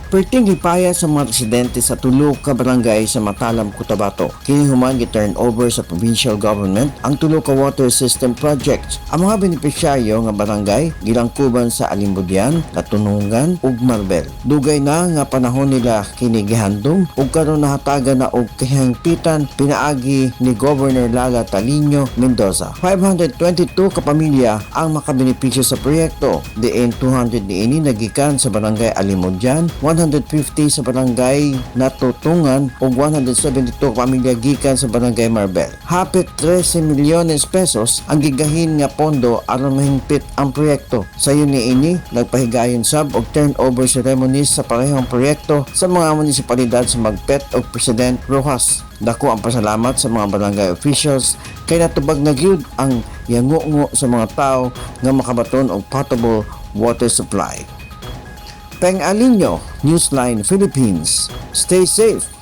Perting lipaya sa mga residente sa tulo ka barangay sa Matalam, Cotabato. Kini human gi-turn over sa provincial government ang tulo ka water system projects. Ang mga benepisyaryo nga barangay gilangkuban sa Alimbudian, Natunungan ug Marbel. Dugay na nga panahon nila kini gihandom ug karon nahatagan na og kahingpitan pinaagi ni Governor Lala Taliño Mendoza. 522 ka pamilya ang makabenepisyo sa proyekto. Diin 200 niini nagikan sa barangay Alimodian, 150 sa barangay Natutungan ug 172 ka pamilya gikan sa barangay Marbel. Hapit 13 milyones pesos ang gigahin nga pondo aron mahingpit ang proyekto. Sayon niini, nagpahigayon sab og turnover ceremonies sa parehong proyekto sa mga munisipalidad sa Magpet ug President Roxas. Dako ang pasalamat sa mga barangay officials kay natubag na gyud ang yangungo sa mga tao nga makabaton og potable water supply. Peng Alinyo, Newsline Philippines. Stay safe.